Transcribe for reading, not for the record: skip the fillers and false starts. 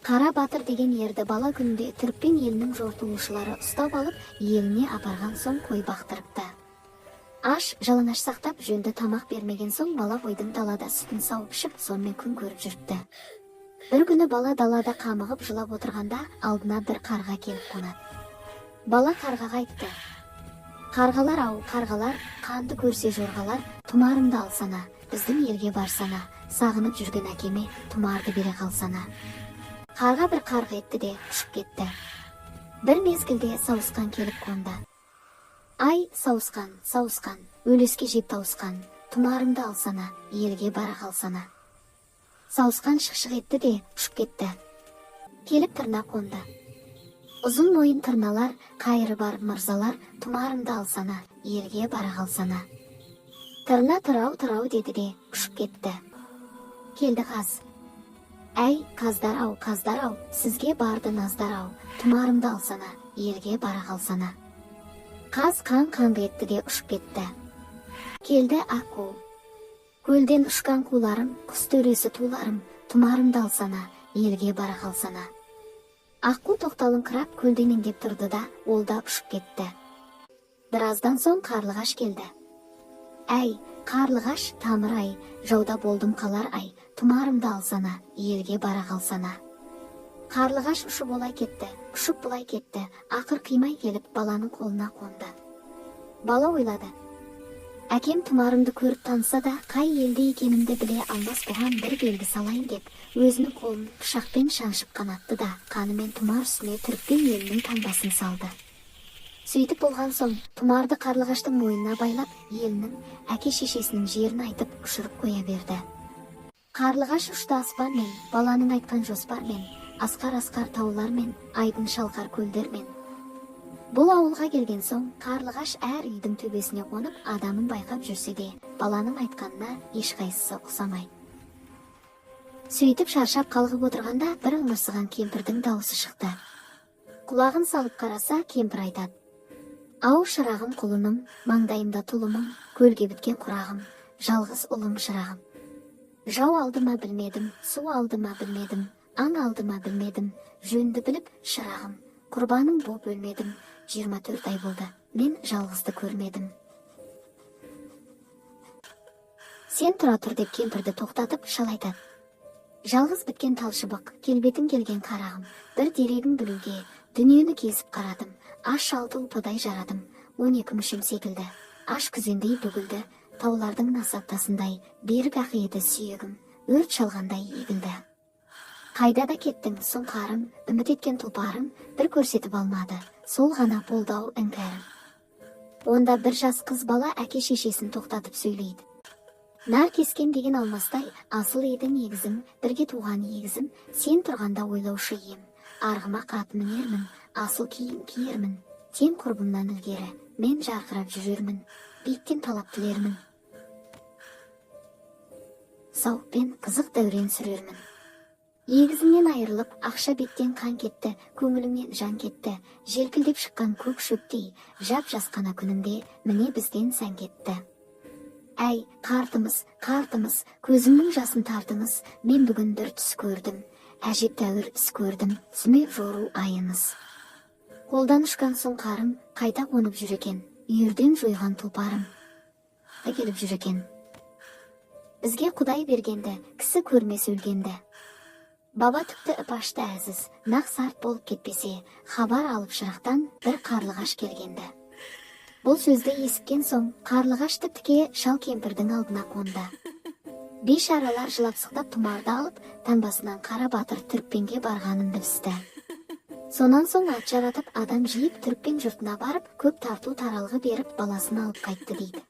Қара батыр деген ерді бала күнінде түрікпен елінің жортуылшылары ұстап алып, еліне апарған соң қой бақтырыпты. Аш, жалаңаш сақтап, жөнді тамақ бермеген соң бала қойдың далада сүтін сауып ішіп, сонымен күн көріп жүріпті. Бір күні бала далада қамығып жылап отырғанда алдына бір қарға келіп қонады. Бала қарғаға айтты: «Қарғалар ау, қарғалар, қанды көрсе жорғалар, тұмарымды алсана, біздің елге барсана, сағынып жүрген әкеме тұмарды бере қалсана». Қарға бір қарқ етті де ұшып кетті. Бір мезгілде сауысқан келіп қонды. «Ай, сауысқан, сауысқан, өлеске жеп тауысқан, тұмарымды алсана, елге бара қалсана». Сауысқан шық-шық етті де ұшып кетті. Келіп тырна қонды. «Ұзын мойын тырналар, қайыры бар мырзалар, тұмарымды алсана, елге бара қалсана». Тырна «тырау, тырау» деді де ұшып кетті. Келді қаз. «Әй, қаздар ау, қаздар ау, сізге барды наздар ау, тұмарымды алсана, елге бара қалсана». Қаз қан қаңқ етті де ұшып кетті. Келді аққу. «Көлден ұшқан қуларым, құс төресі туларым, тұмарымды алсана, елге бара қалсана». Аққу тоқталыңқырап көлденеңдеп тұрды да, ол да ұшып кетті. Біраздан соң қарлығаш келді. «Әй, қарлығаш тамыр ай, жауда болдым қалар ай, тұмарымды алсана, елге бара қалсана». Қарлығаш ұшып олай кетті, ұшып бұлай кетті, ақыр қимай келіп баланың қолына қонды. Бала ойлады: «Әкем тұмарымды көріп таныса да, қай елде екенімді біле алмас, бұған бір белгі салайын», – деп, өзінің қолын пышақпен шаншып қанатты да, қанымен тұмар үстіне түрікпен елінің таңбасын салды. Сөйтіп болған соң тұмарды қарлығаштың мойнына байлап, елінің, әке шешесінің жерін айтып, ұшырып қоя берді. Қарлығаш ұшты аспанмен, баланың айтқан жоспармен, асқар-асқар таулармен, айдын шалқар көлдермен. Бұл ауылға келген соң қарлығаш әр үйдің төбесіне қонып, адамын байқап жүрсе де, баланың айтқанына ешқайсысы ұқсамайды. Сөйтіп шаршап қалғып отырғанда бір ыңырсыған кемпірдің даусы шықты. Құлағын салып қараса, кемпір айтады: «Ау, шырағым, құлыным, маңдайымда тұлымым, көлге біткен құрағым, жалғыз ұлым, шырағым. Жау алды ма, білмедім, су алды ма, білмедім, аң алды ма, білмедім, жөнді біліп, шырағым, құрбаның боп өлмедім. 24 ай болды, мен жалғызды көрмедім. Сен тұра тұр», – деп кемпірді тоқтатып, шал айтады: «Жалғыз біткен талшыбық, келбетің келген қарағым, бір дерегін білуге дүниені кезіп қарадым, аш алты ұлпадай жарадым, 12 мүшем секілді, аш күзендей бүгілді, таулардың насаттасындай берік ақ еді сүйегім, өрт шалғандай егілді. Қайда да кеттің, сұңқарым, үміт еткен тұлпарым, бір көрсетіп алмады, сол ғана болды-ау іңкәрім». Онда бір жас қыз бала әке шешесін тоқтатып сөйлейді: «Нар кескен деген алмастай асыл еді негізім, бірге туған егізім, сен тұрғанда ойлаушы ем, арғымақ ат мінермін, асыл киім киермін, тең құрбымнан ілгері мен жарқырап жүрермін, биіктен талап тілермін, сауықпен қызық дәурен сүрермін. Егізімнен айырылып, ақша беттен қан кетті, көңілімнен жан кетті, желкілдеп шыққан көк шөптей жап жас қана күнімде міне бізден сән кетті. Әй, қартымыз, қартымыз, көзімнің жасын тартыңыз, мен бүгін бір түс көрдім, әжептәуір іс көрдім, түсіме жору айыңыз. Қолдан ұшқан сұңқарым қайта қонып жүр екен, үйірден жойған тұлпарым келіп жүр екен. Бізге құдай бергенді, кісі көрмес өлгенді. Баба түкті іпашты әзіз, нақ сарт болып кетпесе, хабар алып жырақтан бір қарлығаш келгенді». Бұл сөзді есіткен соң қарлығаш тіп-тіке шал кемпірдің алдына қонды. Бейшаралар жылап сықтап тұмарды алып, таңбасынан Қара батыр түрікпенге барғанын білісті. Сонан соң ат жаратып, адам жиып, түрікпен жұртына барып, көп тарту таралғы беріп, баласын алып қайтты дейді.